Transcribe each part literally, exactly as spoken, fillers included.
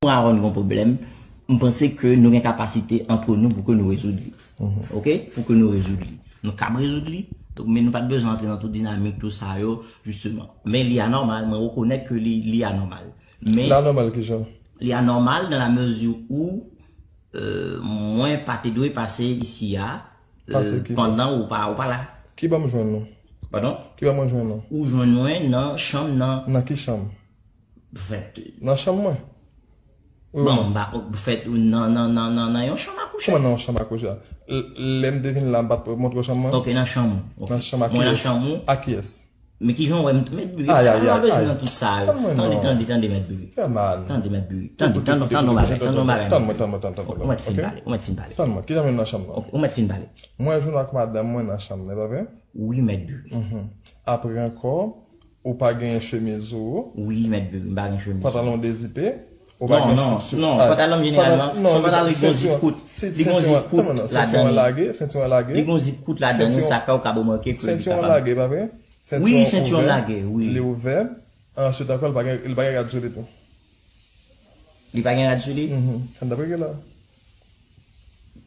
mwen avè w nou gen yon pwoblèm, m panse ke nou gen kapasite antre nou pou ke nou rezoud li. Ok? Pou ke nou rezoud li. Nou kab rezoud li, donk, men nou pa t bezwen antre nan tout dinamik, tout sa yo, jisteman. Men li anòmal, mwen rekonèt ke li, li anòmal. Men Li anòmal kijan? Li anòmal dans la mesure où, euh, mwen pa te dwe pase isi a, euh, Pase ki bò? Pandan ou pa, ou pa la. Ki bò m jwenn ou? Padon? Ki bò mwen jwenn ou? Ou jwenn mwen nan chanm nan. Nan ki chanm? Fèt. Nan chanm mwen? Wi ou Bon, non? M pa, fèt, nan, nan, nan, nan, nan yon chanm a kouche. Kòman nan yon chanm a kouche? L-, lè m te vin la, m pa t montre w chanm mwen? Ok, nan chanm ou. Ok. Nan chanm a Mwen nan kiyès? Chanm ou. A kiyès? Men kijan w wè m, Mèt Biri, Ay, ay, pa ay, bezwen ay. Nan tout sa yo. Tann mwen Tande, non. Tande, tande, Mèt Biri. Fè mal. Tande, Mèt Biri. Tande, Ekoute, tande, ekoute, tande yon ekoute, bagay, tande yon bagay, Mèt Biri. Tann mwen, tann mwen, tann mwen, tann mwen, Ou mèt fin ok? Pale, ou mèt fin pale. Tann mwen, kijan m nan chanm nan? Ou mèt fin pale. Mwen jwenn ak madanm mwen nan chanm nan, e pa vre? Wi, Mèt Biri. Mhm. Apre ankò, ou pa genyen chemiz ou. Wi, Mèt Biri, m pa gen chemiz. Pantalon dezipe, ou pa Non, gen non, strip sou non, Ay, pantalon m jeneralman, pantalon, non, se yon li pa, pantalon ki gen zip sentiwon, kout. si, Li gen sentiwon, zip kout tann mwen non, ladan sentiwon li. Lage, sentiwon lage. Li gen zip kout ladan li, Sentiwon, sa ka ou ka remonke ke li sentiwon kapab. Lage, pa vre? Wi, Sentiwon sentiwon ouvè. Lage, wi. Li ouvè. Answit ankò, li pa gen, li pa gen rad sou li tou. Li pa gen rad sou li? Mhm. Sa n t ap regle la.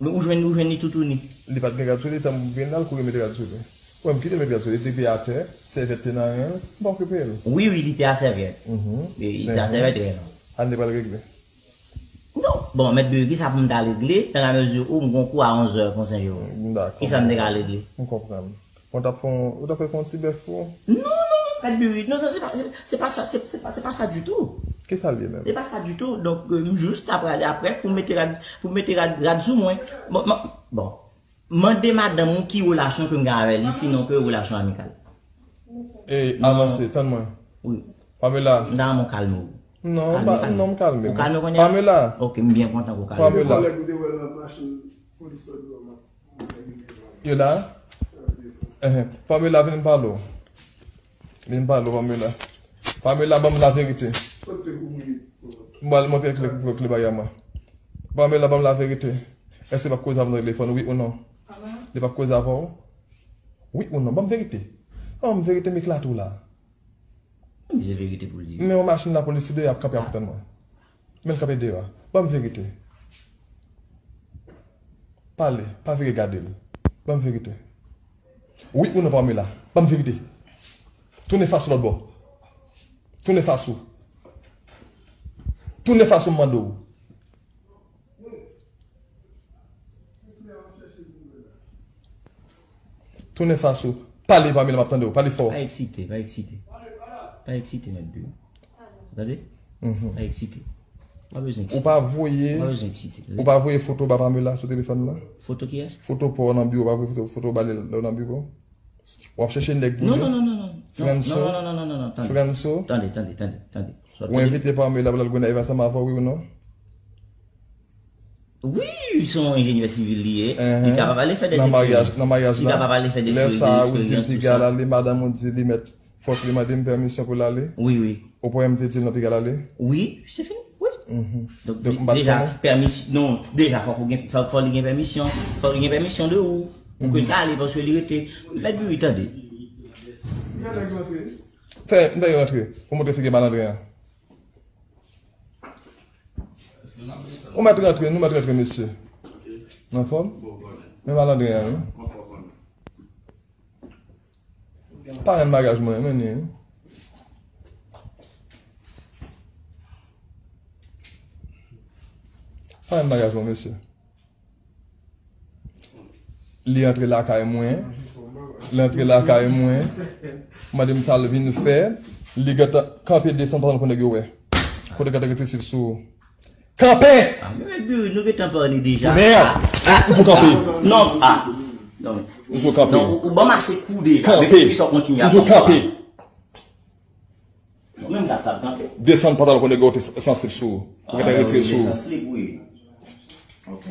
Men ou jwenn, ou jwenn li toutouni. Li pa t gen rad sou li, tan m vin la, l kouri mete rad sou li. Ou wè m kite l met rad sou li, li te atè, sèvyèt te nan ren l, m pa okipe l. Wi, wi, li te a sèvyèt. Mhm. Li, li te a Mhm. sèvyèt ren an. Ann li pral regle. Non, bon, Mèt Biri, kisa pou m ta regle, dans la mesure où m gon kou a onzè konsa yo. Dakò. Kisa m te ka regle? M konprann. Bon, t ap fè yon, ou t ap fè fè yon ti bèf pou ou? Non, non, Mèt Biri, non, non, se pa, se, se pa sa, se, se pa, se pa sa ditou. Kisa l ye menm? Se pa sa ditou. Donk, euh, m jis ta prale apre pou m mete rad, pou m mete rad, rad sou mwen. Bon, ma, bon. Mande madanm ou ki relasyon ke m gen avè li, sinon ke relasyon amikal. E, Non. Avanse, tann mwen. Wi. Pamela. M ta renmen w kalme w. Non, Kalme, ba, kalme. Non, m kalme. Ou kalme kounye a? Pamela. Ok, m byen kontan ke w kalme. Pamela. Kòlèg ou te wè nan machin polis la, Yo la? Ehe. Pamela, vin m pale w. Vin m pale w, Pamela. Pamela, ban m laverite. M pral montre kle, kle, kle bagay mwen. Pamela, ban m laverite. Èske l p ap koze avè w nan telefòn, wi ou non? Li p ap koze avè w? Wi ou non? Ban m verite. Ban m verite, m eklate w la. Wi, se verite pou l di. Men yon machin lapolis deyò ap kanpe ap tann mwen. Men l kanpe deyò a. Ban m verite. Pale, pa vire gade l. Ban m verite. Wi ou non, Pamela? Ban m verite. Tounen fas ou lòt bò. Tounen fas ou. Tounen fas ou, m mande w. Tounen fas ou. Pale, Pamela, m ap tande w. Pale fò. Pa eksite, pa eksite. Pa eksite, Mèt Biri. Tande? Mhm. Pa eksite. Pa bezwen eksite. Ou pa voye, Pa bezwen eksite, tande? Ou pa voye foto ba Pamela sou telefòn nan? Foto kiyès? Foto pa w nan biwo, ou pa voye foto, foto ba li lè w nan biwo? W ap chèche nèg pou Non, li? Non, non, non, non. Franso? Non, non, non, non, non, non, tande. Franso? Tande, tande, tande, tande. Ou envite Pamela pou l al Gonayiv ansanm avè w, wi ou non? Wi, se yon enjenyè sivil li ye. Li Ehe. Kapab ale fè de Nan maryaj, eksperyans. Nan maryaj Li la. Kapab ale fè de Lè eksperyans, sa a, ou di l eksperyans, piga l ale, madanm ou di li mèt, fòk li mande m pèmisyon pou l ale. Wi, wi. Ou pa menm te di l nan piga l ale? Wi, se fini. Wi. Mhm. Donk, Donk, m pa t deja, konnen. Pèmis-, non, deja, fòk ou gen, fò, fò li gen pèmisyon. Fòk li gen pèmisyon de ou. Pou ke l ka ale, paske li rete. Mèt Biri, tande. Fè, m fè yo rantre. Pou montre figi malandren an. Ou mèt rantre, nou mèt rantre, mesye. Anfòm? Men malandren an, wi. Parenn maryaj mwen, men ni. Parenn maryaj mwen, mesye. Li antre lakay mwen. Li antre lakay mwen. Mande m sa l vin fè. Li gentan kanpe desann pantalon pou nèg yo wè. Kote gentan rete sou ou. Kanpe! Ah, men Mèt Biri, nou gentan pale deja. Mèd! Ah, ah, ou tou kanpe. Ah, non, ah. Non, men. Ou tou kanpe. Non, ou, ou ban m ase kou deja. Kanpe. Men poukisa w kontinye ap ban m kou a? Ou tou kanpe. Mwen menm m t ap kanpe. Desann pantalon pou nèg yo te san slip sou ou. Ou gentan retire sou ou. San slip, wi. Ok.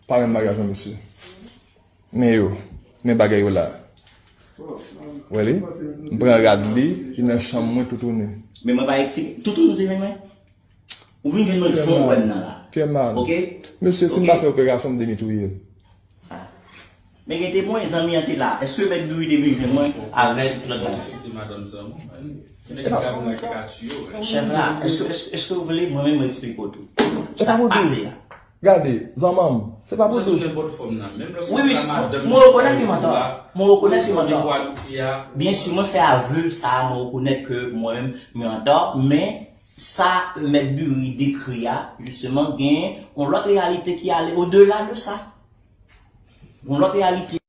Parenn maryaj mwen, mesye. Men yo. Men bagay yo la. Wè li? M pran rad li, li nan chanm mwen toutouni. Men mwen pa eksplike. Toutouni se jwenn mwen? Ou vin jwenn mwen jan w wè m nan la. Pyè mal. Ok? Mesye, si m pa fè operasyon, m demi touye l. Ah. Men gen temwen, zanmi an te la. Èske Mèt Biri te vin jwenn mwen avèk lòt bagay? Respekte madanm zanmi w, man. Se nèg ki ka vin karikati yo, man. Chèf la, èske, èske, èske w vle mwen menm mwen eksplike w tou? E sa pou Pase di. La. Gade, zanmanm, se pa pou Sa sou di. Nenpòt fòm nan. Menm lè Wi, wi, mwen rekonèt ke mwen antò. Mwen rekonèt ke mwen antò. Pou abiti a. Byen si, mwen fè avè sa, mwen rekonèt ke mwen menm mwen antò, men sa Mèt Biri dekri a, jisteman, gen yon lòt reyalite ki ale odela de sa. Yon lòt reyalite.